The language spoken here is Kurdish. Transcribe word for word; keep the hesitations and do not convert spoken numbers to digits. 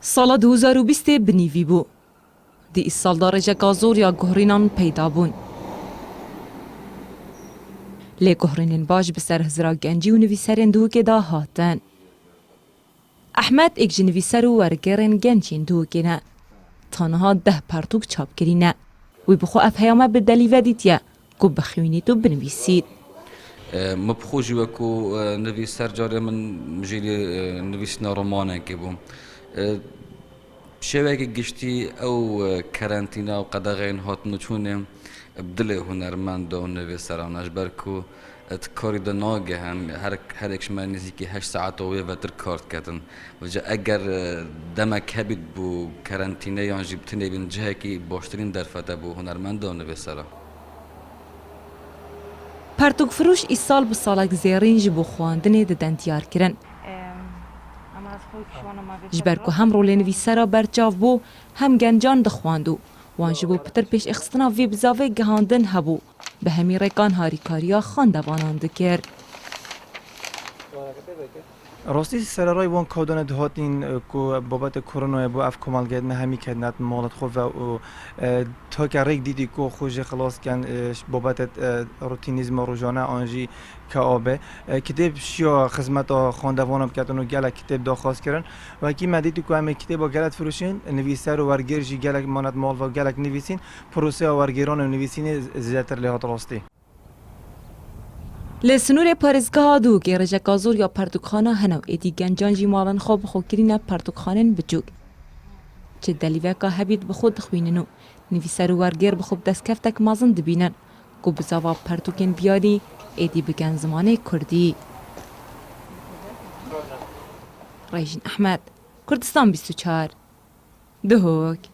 Sala du hezar û bîstê binîvî bû. Di îsal de rêjeka zor ya guhrînan peyda bûn. Lê guhrînên baş bi ser hizra gencî û nivîserên Duhokê de hatin. Ehmed êk ji nivîser û wergêrên genc yên Duhokê ne. Ta niha deh pertûk çap kirîne. Wî bi xwe ev heyame bi delî vedîtiye ku bixwînît û binivîsît. E, min bi xwe jî wekû, e, nivîser carê min jî lê, e, nivîsîna romanekê bû. E, Şêweyeke giştî ew, e, kerentîna û qedexeyên hatin û çûnê bi dilê hunermenda û nivîseran e, ji ber ku, e, di karî de nagihin, her, her yek ji me nêzîkî heşt saeta wê vetir kar diketin. Vêca eger, e, demek hebît bû kerentîne yan jî bi tinê bîn cihekî, baştirîn derfet e bo hunermenda û nivîsera. Pertûkfirûş îsal bi salek zêrîn ji bo xwendinê didin diyarkirin. Ji ber ku hem rolê nivîsera berçav bû, hem gencan dixwend û wan ji bo pitir pêşêxistina vê bizavê gihandin hebû, bi hemî rêkan harîkariya xwendevanan dikir. Rastî sererayî wan kadane dihatîn, e, ku babetê koronayê bû, ev komelgehê me hemî ketine mala xwe ve û, e, take rêk dîtî ku xwe jê xilas ken, e, ji babetê, e, rutînîzma rojane an jî ke abe. E, kitêb şiya xizmeta xwendevanan biketin û gelek kitêb daxwaz kirin. Wekî me dîtî ku em ê kitêba gelek difiroşin, nivîser û wergêr jî gelek manet mal ve gelek nivîsîn, proseya wergêran û nivîsînê zêdetir lê hat rastî. Li sinûrê parêzgeha Duhokê rêjeka zor ya pertûkxana hene û êdî gencan jî malên xwe bi xwe kirîne pertûkxanên biçûk. Çi delîveka hebît bi xwe dixwînin û nivîser û wergêr bi xwe bi destkeftek mezin dibînin ku bizava pertûkên biyarî êdî bikin zimanê kurdî. Rêjîn Ehmed, Kurdistan bîst û çar, Duhok.